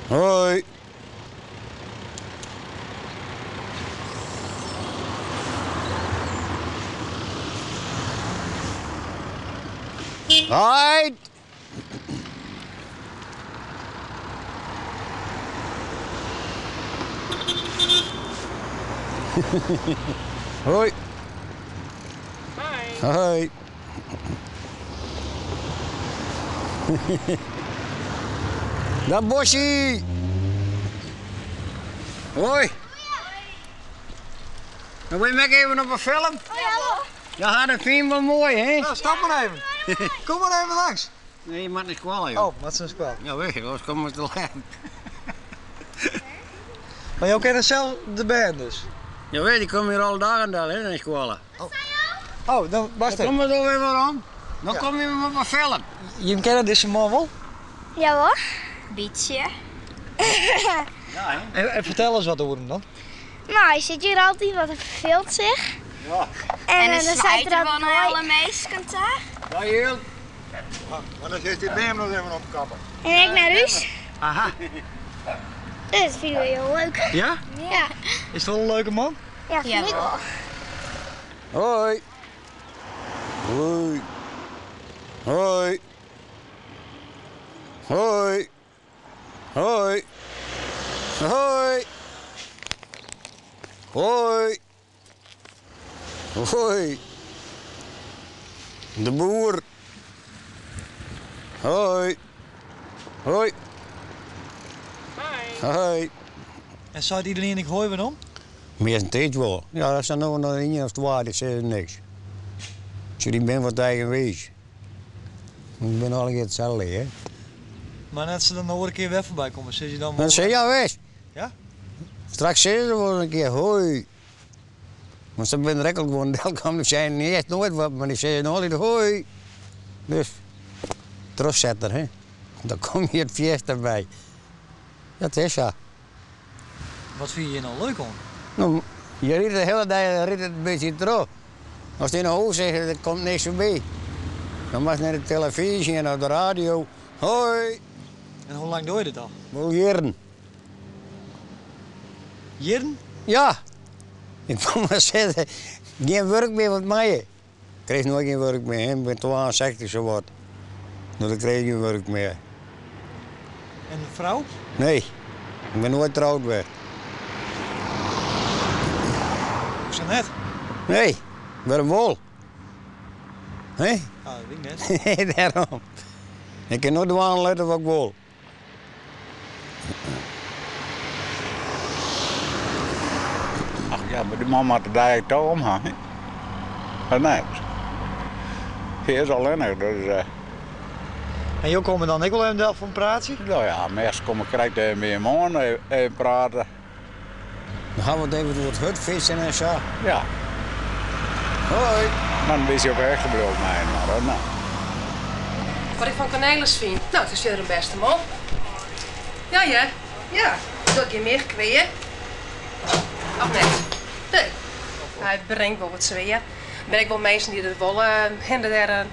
Hoi. Heit! Hoi. Hoi. Dag Bossie. Hoi. Dan wil je mij even op een film? Ja, dat vind je wel mooi, hè? Nou, stap maar even. Kom maar even langs. Nee, je moet naar school, joh. Oh, wat is een spel. Ja, weet je, anders komen we te laat. Maar jou kennen zelf de band dus? Ja, weet je, ik kom hier al dagen daar, hè, naar school. Oh, dan wacht Dan even. kom je er weer om. Dan Ja. kom je op een film. Je kennen deze man wel? Ja hoor. Beetje. Ja, hè? En, en vertel eens wat over hem dan. Nou, hij zit hier altijd, want hij verveelt zich. Ja. En, En eh, dan dan zwaait zei er er wel altijd een hoi. hele meisken daar. Ja, heel. Maar dan zit die bij nog even op kappen. En ik naar huis. Aha. Dus dat vinden we heel leuk. Ja? Ja, Is het wel een leuke man? ja vind ik wel. Hoi. Hoi. Hoi. Hoi. Hoi. Hoi. Hoi. Hoi. De boer. Hoi. Hoi. Hoi. En zou iedereen ik hooi om? Meer een tijd wel. Ja, dat zijn nog een één of twee, die zeggen niks. Dus die ben wat eigenwijs. Ik ben al een keer hetzelfde, hè. Maar net ze dan nog een keer weer voorbij komen, zit je dan Dan zeg je ja, wees. Ja? Straks zeggen ze wel een keer hoi. Want ze ben er ook gewoon, daar komen die zeggen niet echt nooit wat, maar die zeggen altijd hoi. Dus, terugzetter, hè. Dan kom je het fiesta bij. Dat is ja. Wat vind je hier nou leuk om? Nou, je riet de hele dag riet het een beetje terug. Als het in de hoofd zegt, er komt niks voorbij. Dan mag je naar de televisie en op de radio. Hoi, En hoe lang doe je dit al? wel jaren. Jaren? Ja, ik moet maar zeggen, geen werk meer wat mij. Ik kreeg nooit geen werk meer, hè. ik ben 62 zo wat. Nou, dan kreeg ik geen werk meer. En een vrouw? Nee, ik ben nooit trouwd meer. Ik zo net. Nee, waarom wel? Hé? Ah, dat weet ik net. Nee, daarom. Ik kan nooit aan letten wat ik wil. Ach ja, maar die man moet de dag toch omhangen. Dat net. Hij is alleen, dus En jou komen dan ik wel even daar voor een praatje? nou ja, mensen komen krijgt even met hem aan, even praten. Dan gaan we het even door het hutvissen en zo. Ja, Hoi. dan is hij ook echt gebleven, maar dat nou. Wat ik van Cornelis vind? Nou, het is verder een beste man. Ja, ja. Ja. Dat je meer kweeën. Of net? Nee. Hij brengt wel wat sfeer. Ben ik wel mensen die er wel uh, daar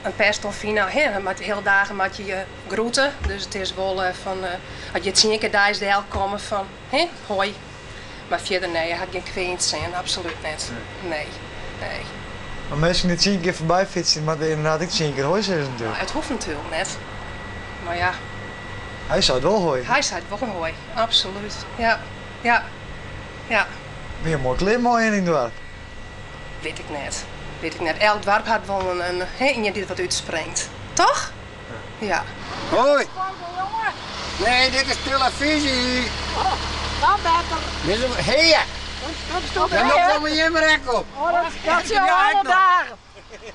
een pest of fina hè, maar de hele dagen moet je je groeten. Dus het is wel van, als je tien keer daar is de hel komen van, hè, hoi. Maar verder nee, hij had geen kwee zijn, absoluut niet. Nee, nee. Maar mensen die tien keer voorbij fietsen, maar inderdaad ik tien keer hooi zeggen natuurlijk. Het hoeft natuurlijk net. Maar ja, Hij zou het wel hooien. Hij zei het wel hoi, absoluut. Ja, ja, ja. Ben je een mooi klim mooi in het dorp. Weet ik net. Weet ik net. Elk dorp had wel een hè, iemand die er wat uitspringt. Toch? Ja. Hoi. Nee, dit is televisie. Dan beter. Dit is een... Hey, ja. Dat is toch En dan kom je maar op. Oh, dat, dat zijn alle dagen.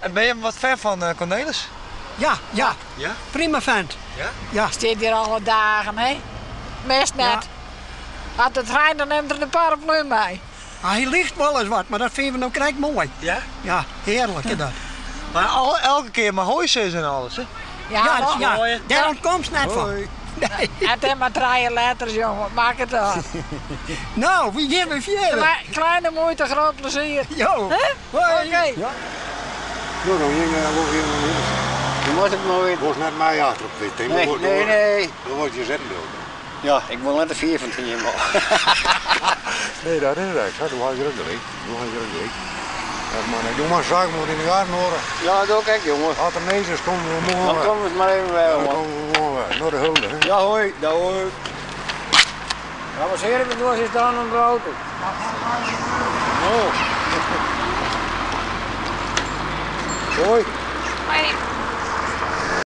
En ben je wat ver van Cornelis? Ja, ja. Ja? Prima vent. Ja? Ja. Zit hier alle dagen, hè? Mest net. Als het rijdt, dan neemt er een paraplu mee. Ah, hij ligt wel eens wat, maar dat vinden we nou krijg mooi. Ja? Ja, heerlijk hè, dat. Maar al, elke keer maar hooi zeggen en alles, hè? Ja, Ja, maar- ja, daar ontkomt het net van. Hoi. Nee. Het heeft maar drie letters, jongen. Maak het uit. Nou, wie geeft me verder? Maar kleine moeite, groot plezier. Jo. Hè? Hoi. Oké. Ja. Nou, dan ging Je moet het maar weten. Was net mij achter op dit Nee, nee, nee. Dan word je zitten. Ja, ik wol net de fier fan it hiem ôf. Nee, dat is het eigenlijk. Doe had je ook gelijk. Doe had je ook gelijk. Dat maar doe maar zaken moet in de gaten horen. Ja, dat doe ik ook, jongen. Als er niks is, komen we morgen. Dan komen we het maar even bij, Dan man. komen we morgen weer. Naar de hulde, hè. Ja, hoi. Dag, hoi. Ja, maar zeer even door, is dan onder de auto. Oh. Hoi.